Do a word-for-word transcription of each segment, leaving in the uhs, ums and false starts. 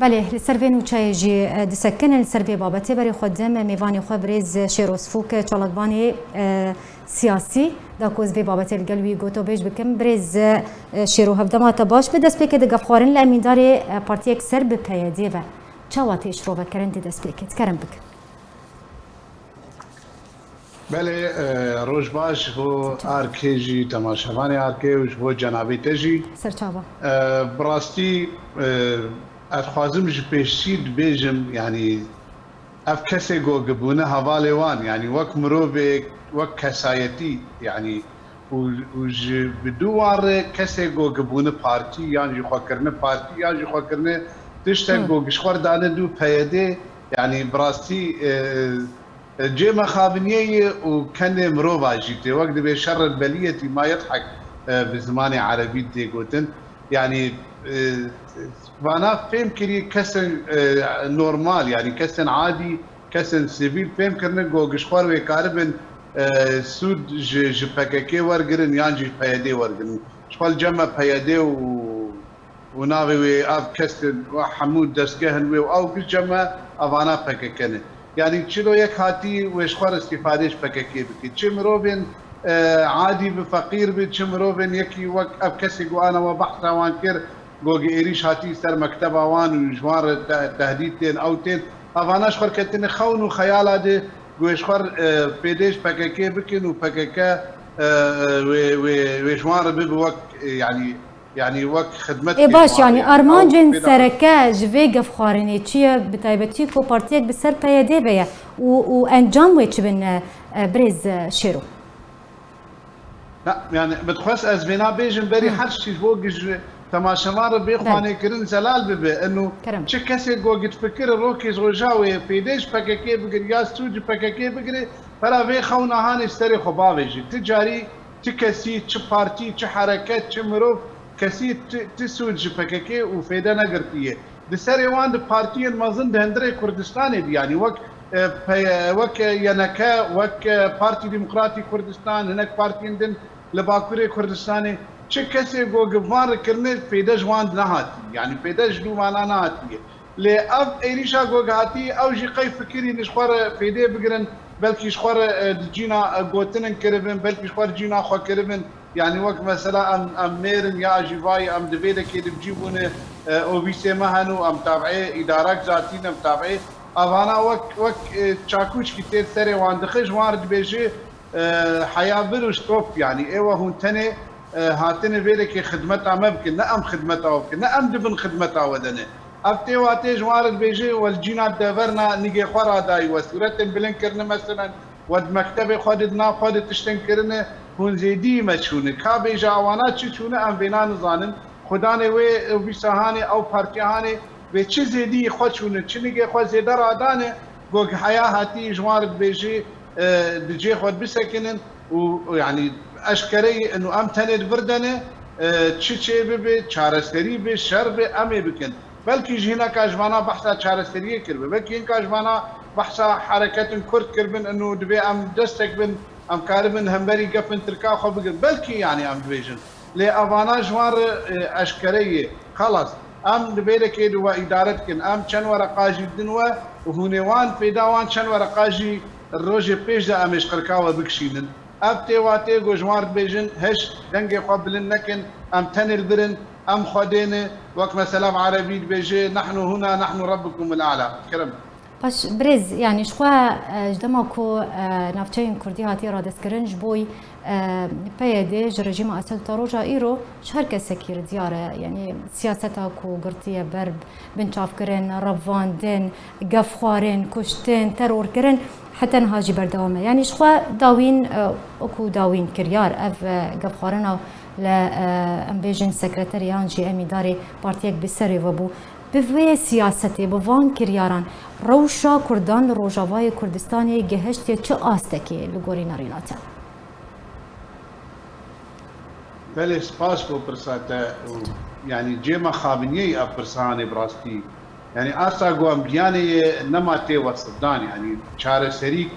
Belê, li ser vê nûçeyê jî, e, disekinin, li ser vê babetê berê xwe dim mêvanê xwe birêz Şêro Sifûk, çalakvanê, e, siyasî, da ku ez vê babetê li gel wî gotobêj bikim. Birêz, e, Şêro, hevdema te baş be. Destpêkê di gefxwarin li emîndarê, e, partiyek ser bi P Y D ve. Çawa tê şirovekirin di destpêkê? Kerem bikin. Belê, e, roj baş ji bo Arkê jî, temaşevanê Arkê û ji bo cenabê te jî. Serçava. E, bi rastî, e, ez dixwazim ji pêşî dibêjim, yanî ev kesê ku gibûne hevalê wan, yanî wek mirovê, wek kesayetî, yanî û, û ji bi dû wan re kesê ku gibûne partî, yan jî xwe kirine partî, yan jî xwe kirine tiştek Hı. ku ji xwe re dane dû P Y D, yanî bi rastî, e, e, cê mexabiniyê ye û kendê mirova jî tê. Wek dibê şerrel beliyetî ma yedhek, e, bi zimanê erebî tê gotin. Yanî, e, vana fêm kirî kesên, e, normal, yanî kesên adî, kesên sivîl fêm kirine ku ji xwe re wê karibin, e, sûd ji, ji P K K wergirin yan jî P Y D wergirin. Ji xwe li cem me P Y D û û navê wê ev kes, hemû destgehên wê û ew giş cem me, evana P K K ne. Yanî çilo yek hatî wê ji xwe re îstîfadê ji P K K bike. Çi mirovên, e, adî bi, feqîr bi, çi mirovên yekî wek ev kesê ku ana we behsa wan kir, ku êrîş hatî ser mekteba wan û ji wan re te-, tehdîd tên, ew tên. Evana ji xwe re ketine xewn û xeyala de ku wê ji xwe re, e, fêdê ji P K K bikin û P K K, e, e, wê, wê, wê ji wan re bibe wek, e, yanî, Yanî wek xidmet Ê baş, yanî armancên sereke ji vê gefxwarinê çi ye, bi taybetî ku partiyek bi ser P Y D ve ye û, û encam wê çi bin, e, e, birêz, e, Şêro? Na, yanî min dixwest ez vêna bêjim, berî Hı. her tiştî ji bo giş temaşevan re bê Belê. xwanê kirin zelal bibe. Eno Kerem. çi kesê ku git fikir rokê ji roja wê fêdê ji P K K bigir ya sûd ji P K K bigire, pera vê xewna hanê ji serê xwe bavêjî. Ti carî çi kesî, çi partî, çi hereket, çi mirov, kesî ti, ti sûd ji P K K û fêde negirtiye. Di serê wan di partiyên mezin di hundirê Kurdistanê de, yanî wek, e, P-, wek Y N K, wek, e, Partî Demokratî Kurdistan, hinek partiyên din li Bakurê Kurdistanê, çi kesê ku gi van re kirine fêde ji wan nehatiye. Yanî fêde ji dû vana nehatiye. Lê ev êrîşa ku hatî, ew jî qey fikirî ji xwe re fêdê bigirin, belkî ji xwe re, e, di cîna, e, gotinan kiribin, belkî ji xwe re cîna xwe kiribin. Yanî wek mesela em, em mêr in ya jî vayî em di vê dekê de bi cî bûne, e, ofîsê me hene û em tabiê îdarek zatî ne, em tabiê evana wek, wek, e, çakûçkî tê serê wan dixe, ji wan re dibêje, e, heya vir û stop, yanî ê we hûn tenê, e, hatine vê dekê xidmeta me bikin, ne em xidmeta we bikin, ne em di bin xidmeta we de ne. Ev tê watê ji wan re dibêje, we li cîna deverna nigê xwe radayî, we sûretên bilind kirine, meselen, we di mektebê xwe de, di nav xwe de tiştên kirine, hûn zêdî me çûne. Ka bêje awana çi çûne, em vêna nizanin. Xudanê wê, wî sahanê, ew partiya hanê, vê çi zêdî xwe çûne, çi nigê xwe zêde radane, ku heya hatî ji wan re dibêje, e, di cê xwe bisekinin û, û yanî eşkereyî inu em tenê di vir de ne, e, çi çê bibe, çareserî be, şer be, em ê bikin. Belkî ji hineka ji vana behsa çareseriyê kiribe. Belkî hinka ji vana behsa hereketin Kurd kiribin, inu divê em destek bin, em karibin hemberî gefin Tirka xwe bigrin. Belkî, yanî, em dibêjin. Lê evana ji wan re, e, eşkere ye. Xelas. Em li vê dekê di we îdare dikin. Em çend wereqa jî didin we û hûn ê wan fêda wan çend wereqa jî rojê pêş de em ê ji qirika we bikişînin. Ev tê watê ku ji wan re dibêjin, heş dengê xwe bilind nekin, em tenê li vir in, em Xwedê ne, wek mesela bi erebî dibêje, "Nehnu huna, nehnu Rabbukumul A'la." Kerem. Baş, birêz, yanî ji xwe, e, ji dema ku, e, navçeyên Kurdî hatiye radestkirin, ji bo, e, P Y D ji rejîma Esed ta roja îro ji her kesekî re diyar e, yanî siyaseta ku girtiye ber binçavkirin, revandin, gefxwarin, kuştin, terorkirin, heta niha jî berdewam e. Yanî ji xwe dawîn, e, wekû dawîn kiryar ev, e, gefxwarina li, e, em bêjin sekreterê yan jî emîdarê partiyek bi serê ve bû. Bi vê siyasetê, bi van kiryaran rewşa Kurdan li Rojavayê Kurdistanê gihiştiye çi astekê li gorî nerîna te? Belê, spas bo pirsa te û, yanî, cê me xabiniyê ev pirsa hanê bi rastî. Yanî, asta ku em giyanê ye nema tê wesifdan, yanî, çareserî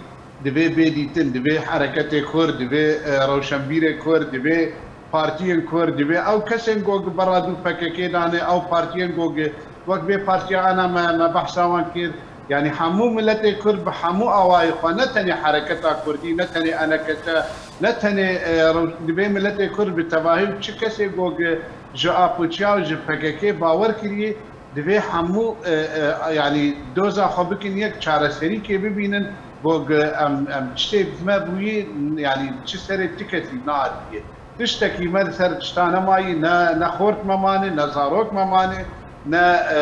divê bê dîtin, divê hereketê Kurd, divê, e, rewşenbîrê Kurd, divê partiyên Kurd, divê ew kesên ku gi bera dû P K K dane, ew partiyên ku gi Wek vê partiya ana me, me behsa wan kir. Yanî hemû miletê Kurd bi hemû awayê xwe, ne tenê hereketa Kurdî, ne tenê E N K T, ne tenê, e, rew-, divê miletê Kurd bi tevahî û çi kesê ku ji A P Ç'ya û ji P K K bawer kiriye, divê hemû, e, e, yanî doza xwe bikin yek, çareserîkê bibînin, ku em, em tiştê me bûyî, yanî çi serê ti kesî nehatiye. Tiştekî me li ser tişta nemayî, ne, ne xort me mane, ne zarok me mane, ne, e,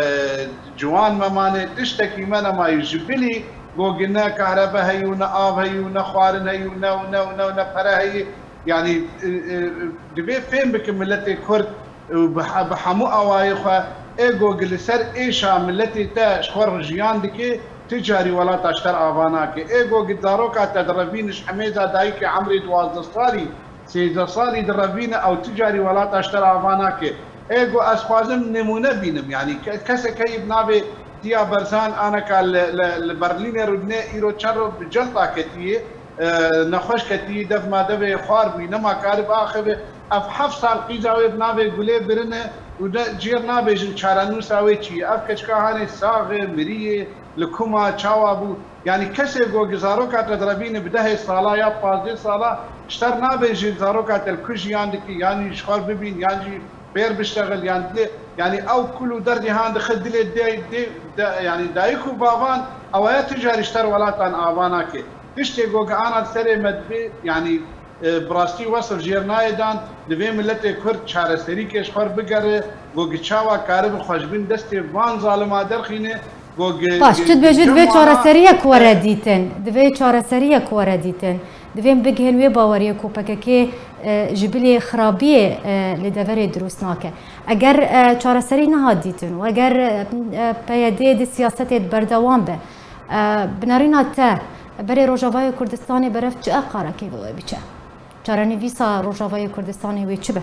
ciwan me mane, tiştekî me nemayî. Ji bilî ku ne kahrebe heyî û ne av heyî û ne xwarin heyî û ne, û ne, û ne, û ne pere heyî. Yanî, e, e, divê fêm bikin miletê Kurd, e, bi he-, bi hemû awayê xwe, ê ku li ser êşa miletê te ji xwe re jiyan dike, ti carî welata ji te re ava nake. Ê ku zaroka te direvîne ji hemêza dayikê emrê duwazdeh salî, sêzdeh salî direvîne, ew ti carî welata ji te re ava nake. Ê ku ez xwazim nimûne bînim, yanî ke-, kesek heye bi navê Diya Berzan, aneka li, li, li Berlînê rûdine, îro çend roj bi celta ketiye, e, nexweş ketiye, dev ma devê xwar bûyî, nema karib axive. Ev heft sal qîza wê bi navê Gulê birine û ne, cêr nabêjin çarenûsa wê çi ye. Ev keçika hanê sax e, mirî ye, li ku ma, çawa bû? Yanî kesê ku zaroka te direvîne bi dehê sala ya pazdeh sala, ji te re nabêje zaroka te li ku jiyan dike, yan jî ji xwe bibîn, yan jî pêr biştexil, yan dê, yanî ew kul û derdê han dixe dilê dê, dê, de, yanî dayik û bavan, ew ya ti carî ji te re welatan ava nake. Tiştê ku ana serê me dibe, yanî, e, bi rastî wesif jêr nayê dan, divê miletê Kurd çareserîkê ji xwe re bigere, ku çawa karibe xwe ji bin destê van zalima derxîne, ku gi-, Baş, gi-, tu dibêjî gi-, divê cem wana çareseriyek were dîtin, divê çareseriyek were dîtin. Divê em bigihên wê baweriyê ku P K K, e, ji bilî xirabiyê, e, li deverê dirust nake. Eger, e, çareserî nehat dîtin û eger, e, e, P Y D di siyasetê de berdewam be, e, bi nerîna te berê Rojavayê Kurdistanê berev çi eqarekê bi wê biçe? Çarenivîsa Rojavayê Kurdistanê wê çi be?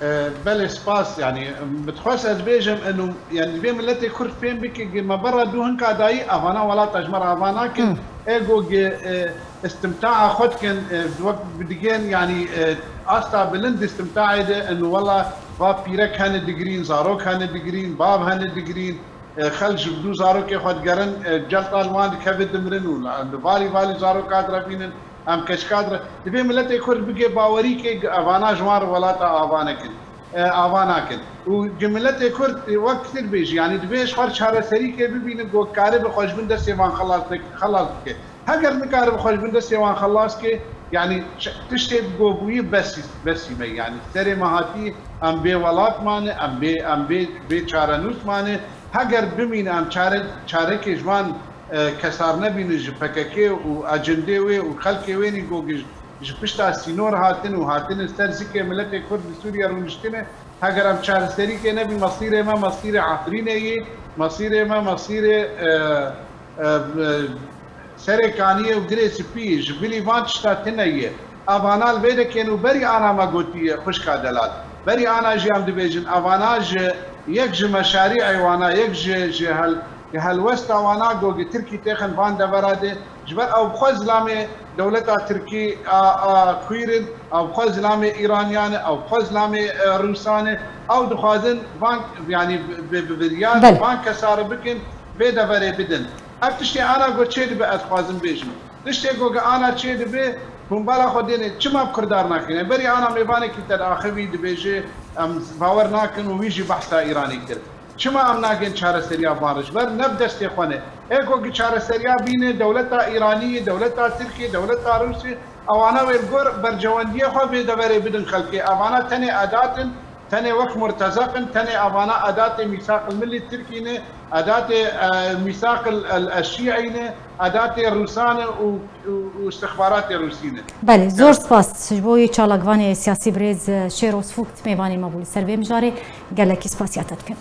E, belê, spas. Yanî, min dixwest ez bêjim, eno, yanî, divê miletê Kurd fêm bike, gi me berra dû hinka dayî, evana welata ji me re ava nakin. Hı. Ê ku gi, e, istimtaa xwe dikin, e, wek digên, yanî, e, asta bilind istimtaê de, eno, wela va pîrek hene digirîn, zarok hene digirîn, bav hene digirîn, e, xelk ji dû zarokê xwe digerin, e, celta li wan dikeve, dimirin û li, li valî valî zaroka direvînin, em keçika dire-, divê miletê Kurd bike bawerî ke evana ji wan re welata ava nekin, e, ava nakin. Û gi miletê Kurd, e, wek tu dibêjî, yanî divê ji xwe re çareserîkê bibînin ku karibe xwe ji bin destê van xelas dik-, xelas bike. Heger nikaribe xwe ji bin destê wan xelas ke, yanî ç-, tiştê bi go bûyî besî, besî me. Yanî serê me hatî, em bê welat mane, em bê, em bê, bê çarenûs mane. Heger bimîne em çare, çarekê ji van, e, kesar nebînin, ji P K K û ecindê wê û xelkê wê nî go ji, ji pişta sînor hatin û hatinin ser zikê miletê Kurd li Sûriye rûniştine. Heger em çareserîkê nebî, mesîrê me mesîrê Efrînê yê, mesîrê me mesîrê, e, e, e, Serê Kaniyê û Girê Spî, ji bilî van tişta tune ye. Evana li vê dekên û berî ana me gotiye xwişka delal. Berî ana jî em dibêjin, evana ji yek ji meşarî'ê wana, yek ji, ji hel-, ji helwesta wana ku gi Tirkî têxin van devera de, ji ber ew bi xwe zilamê dewleta Tirkî a, a kwîr in, ew bi xwe zilamê Îraniyan e, ew bi xwe zilamê, e, Rûsan e. Ew dixwazin van, yanî bi, bi, bi biryar Belê. van kesa re bikin, vê deverê bidin. Ev tiştê ana ku çê dibe, ez dixwazim bêjim. Tiştê ku ana çê dibe, hûn bala xwe dêne, çima bi Kurdan nakin? Berî ana mêvanekî te diaxivî, dibêje, em bawer nakin û wî jî behsa Îranê kir. Çima em nakin çareseriya van re? Ji ber ne bi destê xwe ne. Ê ku çareseriya bîne, dewleta Îranî, dewleta Tirkî, dewleta Rûsî, ewana wê li gor bercewendiyê xwe vê deverê bidin xelkê. Evana tenê edat in, tenê wek murtezeq in, tenê evana edatê mîsaqil milî Tirkî ne, edatê, e, mîsaqil el, eşî'î ne, edatê Rûsan e û, û, û istixbaratê Rûsî ne. Belê, zor Evet. spas ji bo wî çalakvanê siyasî birêz, e, Şêroz Fûkt mêvanê me bû li ser vê mijarê. Gelekî spasiya te dikim.